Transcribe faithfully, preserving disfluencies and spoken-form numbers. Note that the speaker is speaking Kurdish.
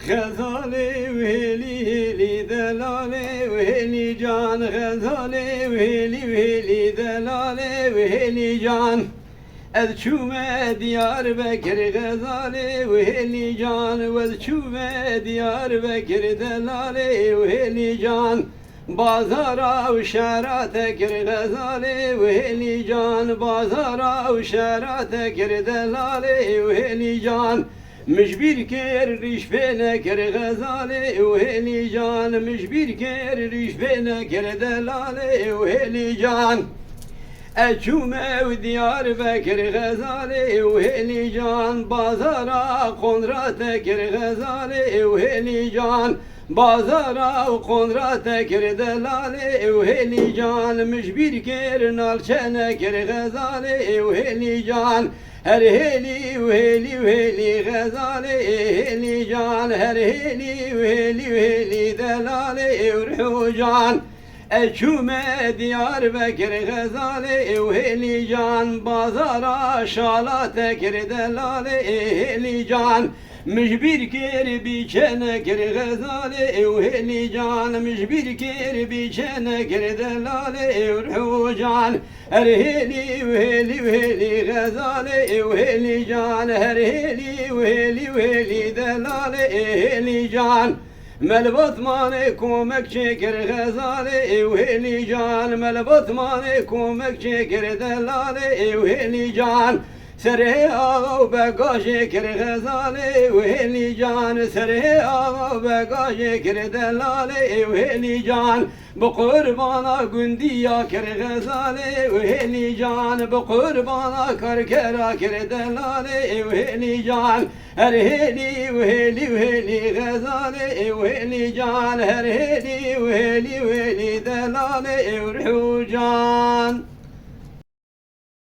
Xezalê û hêlî hêlî delalê û hêlî can, Xezalê û hêlî û hêlî delalê û hêlî can. Ez çûme Diyarbekir Xezalê û hêlî can, ez çûme Diyarbekir delalê û hêlî can. Bazara û şera te kir Xezalê û hêlî can, bazara û şera te kir delalê û hêlî can. Min ji bîr kir rîş pê nekir Xezalê û hêlî can, min ji bîr kir rîş pê nekir delalê û hêlî can. Ez çûme ew Diyarbekir Xezalê û hêlî can, bazara Qondra te kir Xezalê û hêlî can. Bazara û Qondra te kir delalê û hêlî can, min ji bîr kir nalçe nekir Xezalê û hêlî can. Her hêlî û hêlî û hêlî Xezalê ê hêlî can, her hêlî û hêlî û hêlî delalê ê rih û can. Ez çûme Diyarbekir Xezalê û hêlî can, bazara şala te kir delalê ê hêlî can. Min ji bîr kir bîçe nekir Xezalê û hêlî can, min ji bîr kir bîçe nekir delalê ê rih û can. Her hêlî û hêlî û hêlî Xezalê û hêlî can, her hêlî û hêlî û hêlî delalê ê hêlî can. Mel Batmanê komek çêkir Xezalê û hêlî can, Mel Batmanê komek çêkir delalê û hêlî can. Serhê axa û begajê kir Xezalê û hêlî can, serhê axa û begajê kir delalê û hêlî can. Bi qurbana gundiya kir Xezalê û hêlî can, bi qurbana karkera kir delalê û hêlî can. Her hêlî û hêlî û hêlî Xezalê û hêlî can, her hêlî û hêlî û hêlî delalê û rih û can.